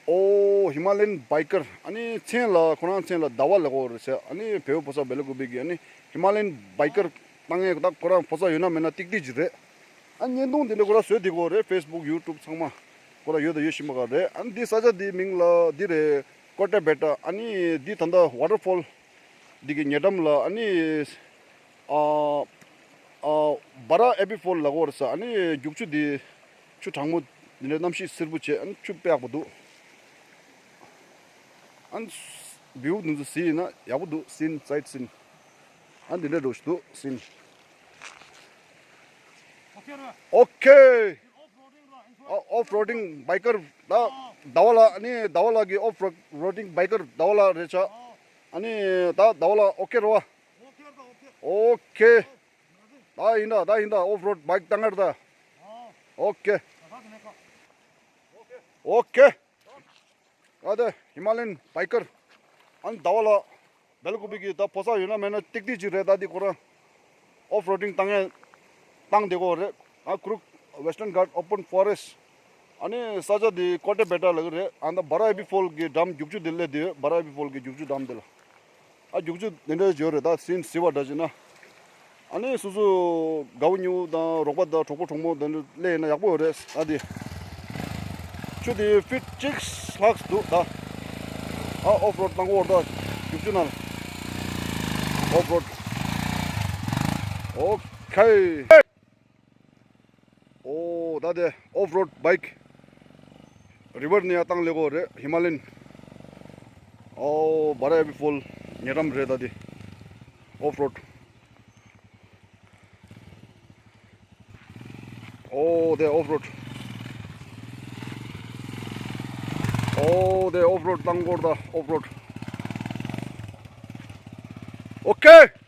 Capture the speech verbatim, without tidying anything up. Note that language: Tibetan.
ཨོ་ཧི་མ་ལ་ཡན་བྷའི་ཀར། ཨ་ནི་མཚན་ལ་ཁོ་རང་མཚན་ལ་ཟླ་བ་ལབ་ཀྱི་ཡོད་རེད་ཟེར། ཨ་ནི་བལ་པོ་ཕོ་གསར་སྦེལ་ཀོབ་གི་ཨ་ནི་ཧི་མ་ལ་ཡན་བྷའི་ཀར་བཏང་མཁན་ད་ཁོ་རང་ཕོ་གསར་ཡོད་ན་མེད་ན་ཏིག་ཏིག་ཅིག་རེད། ཨ་བརྙན་ཐུང་དེ་འདྲ་ཁོ་རང་བཟོས་བསྡད་ཀྱི་ཡོད་རེད། ཕེ་སི་བུག་ཡུ་ཊུབ་ཚང་མ་ཁོ་རང་ཡོད་དང་ཡོད་བཞིན་པ་ག་རེད། ཨ་ནི་འདི་ས་ཆ་འདི་མིང་ལ་འདི་རེད། ཀོ་ཏེ་བྷེ་ཊ། ཨ་ནི་འདི་ད་ལྟ་ཝ་ཊར་ཕོལ་འདི་གི་ཉེ་འགྲམ་ལ་ཨ་ནི་ཨ་ཨ་བྷ་ར་ཨེ་བྷི་ཕོལ་ལབ་ཀྱི་ཡོད་རེད་ཟེར། ཨ་ནི་རྒྱུག་ཆུ་འདི་ཆུ་གྲང་མོ་འདི་འདྲའི་གནམ་གཤིས་བསིལ་པོ་བྱས། ཨ་ནི་ཆུ་དཔེ་ཡག་པོ་འདུག། ཨ་ནི་བིའུ་འདི་ཚོ་གཟིགས་ཡིན་ན་ཡག་པོ་འདུག། སིན་སའིཊ་སིན། ཨ་ནི་འདི་འདྲ་འདྲ་ཞིག་འདུག་སིན། ཨོ་ཁེ། ཨོ་ཕ་རོ་ཌིང་བྷའི་ཀར། ད་ཟླ་བ་ལགས། ཨ་ནི་ཟླ་བ་ལགས་ཀྱི་ཨོ་ཕ་རོ་ཌིང་བྷའི་ཀར་ཟླ་བ་ལགས་རེད་ཤག། ཨ་ནི་ད་ཟླ་བ་ལགས་ཨོ་ཁེ་རེད་པ། ཨོ་ཁེ། ད་ཡིན་ད། ད་ཡིན་ད། ཨོ་ཕ་རོ་ཌི་བྷའིཀ་བཏང་གར་ད། ཨོ་ཁེ། ཨོ་ཁེ། ད་དེ་ཧི་མ་ལ་ཡན་བྷའི་ཀར། ཨ་ནི་ཟླ་བ་ལགས་སྦེལ་ཀོབ་གི་ད་ཕོ་གསར་ཡོད་ན་མེད་ན་ཏིག་ཏིག་ཅིག་རེད། ད་འདི་ཁོ་རང་ཨོ་ཕ་རོ་ཌིང་བཏང་ཡས་བཏང་བསྡད་ཀྱི་ཡོད་རེད། ཨ་ཀུ་རུག་ཝེ་སི་ཊརན་གྷཊ་ཨོ་པན་ཕོ་རེ་སི་ཊི། ཨ་ནི་ས་ཆ་འདི་ཀོ་ཏེ་བྷེ་ཊ་ལབ་ཀྱི་རེད། ཨ་ད་བྷ་ར་ཨེ་བྷི་ཕོལ་གྱི་འགྲམ་རྒྱུག་ཆུ་འདི་སླེབས་བསྡད་ཡོད། བྷ་ར་ཨེ་བྷི་ཕོལ་གྱི་རྒྱུག་ཆུ་འགྲམ་འདི་ལ། ཨ་རྒྱུག་ཆུ་འདི་འདྲ་ཡོད་རེད། ད་སིན་གཟིགས་པ་འདྲ་བྱས་ན། ཨ་ནི་སོ་སོ་དགའ་བོ་ཉེ་བོ་དང་རོགས་པ་དང་གྲོགས་པོ་གྲོགས་མོ་དང་སླེབས་ཡིན་ན་ཡག་པོ་ཡོད་རེད། ཨ་འདི་ཆུ་འདི་ཕིཊ་གཅིག་ལྷག་འདུག་ད། ཨ་ཨོ་ཕ་རོ་ཌི་བཏང་གི་ཡོད་རེད། ད་རྒྱུག་ཆུ་ནང་ལ་ཨོ་ཕ་རོ་ཌི། ཨོ་ཁེ། ཨོ་ད་དེ་ཨོ་ཕ་རོ་ཌི་བྷའིཀ་རི་ཝར་ནས་ཡར་བཏང་སླེབས་ཀྱི་ཡོད་རེད། ཧི་མ་ལ་ཡན། ཨོ་བྷ་ར་ཨེ་བྷི་ཕོལ་ཉེ་འགྲམ་རེད། ད་དེ་ཨོ་ཕ་རོ་ཌི། ཨོ་དེ་ཨོ་ཕ་རོ་ཌི། ཨོ་དེ་ཨོ་ཕ་རོ་ཌི་བཏང་གི་ཡོད་རེད། ད་ཨོ་ཕ་རོ་ཌི། ཨོ་ཁེ།